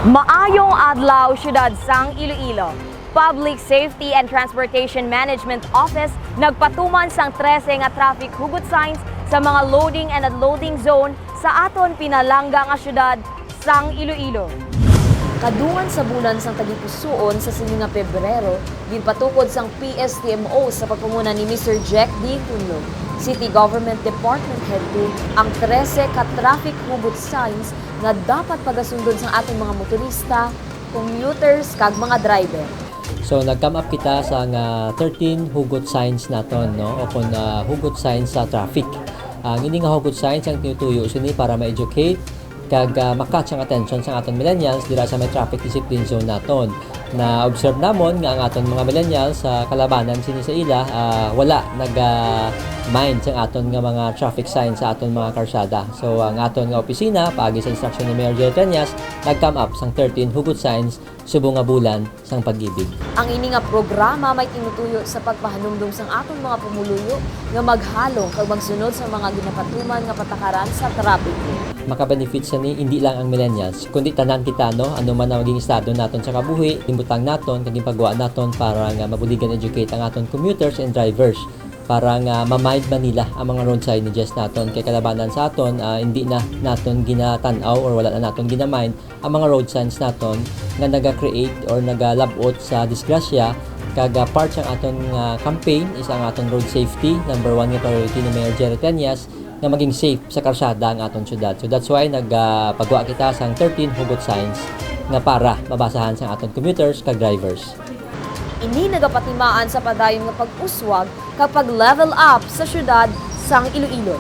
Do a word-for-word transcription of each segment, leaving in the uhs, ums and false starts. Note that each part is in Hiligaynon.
Maayong adlaw, siyudad sang Iloilo. Public Safety and Transportation Management Office nagpatuman sang trese nga traffic hugot signs sa mga loading and unloading zone sa aton pinalangga nga siyudad sang Iloilo. Kadungan sa bulan sang tagipusoon sa sini nga Pebrero, ginpatukod sang P S T M O sa pagpanguna ni Mister Jack D. Junlo, City Government Department Head two, ang trese ka traffic hugot signs nga dapat pagasundon sang aton mga motorista, commuters, kag mga driver. So, nag-come up kita sa nga thirteen hugot signs naton, no? O kung, ah, hugot signs sa traffic. Ang ini nga hugot signs ang tinutuyo sini para ma-educate kag, ah, ma-catch ang attention sa aton millennials dira sa may traffic discipline zone naton. Na-observe namon nga ang aton mga millennials, sa kalabanan sini sa ila, ah, wala naga-mind sa aton nga mga traffic signs sa aton mga karsada. So, ang aton nga opisina, paagi sa instruction ni Mayor Jerry Treñas, nag-come up sang thirteen hugot signs subong nga bulan sang pag-ibig. Ang ini nga programa may tinutuyo sa pagpahanumdom sang aton mga pumuluyo nga maghalong kag magsunod sa mga ginapatuman nga patakaran sa trapiko. Makabenefit sini hindi lang ang millennials, kundi tanan kita, no? Ano man ang maging estado naton sa kabuhi, ginbutang naton kag ginpagawa naton para nga mabuligan educate ang aton commuters and drivers para nga ma-mind man nila ang mga road signages naton, kay kalabanan sa aton, ah, hindi na naton ginatan-aw or wala na naton gina-mind ang mga road signs naton nga naga-create or nagalab-ot sa disgrasya, kag, ah, part sang aton nga campaign is ang aton road safety, number one nga priority ni Mayor Jerry Treñas, nga maging safe sa karsada ang aton syudad. So that's why nagapagawa kita sang thirteen hugot signs nga para mabasahan sang aton commuters kag drivers. Ini nagapatimaan sa padayon nga pag-uswag kag pag-level up sa siyudad sang Iloilo.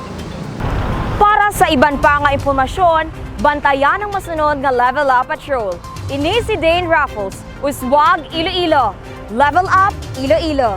Para sa iban pa nga impormasyon, bantayan ang masunod nga Level Up Patrol. Ini si Dane Raffles, Uswag Iloilo. Level Up Iloilo.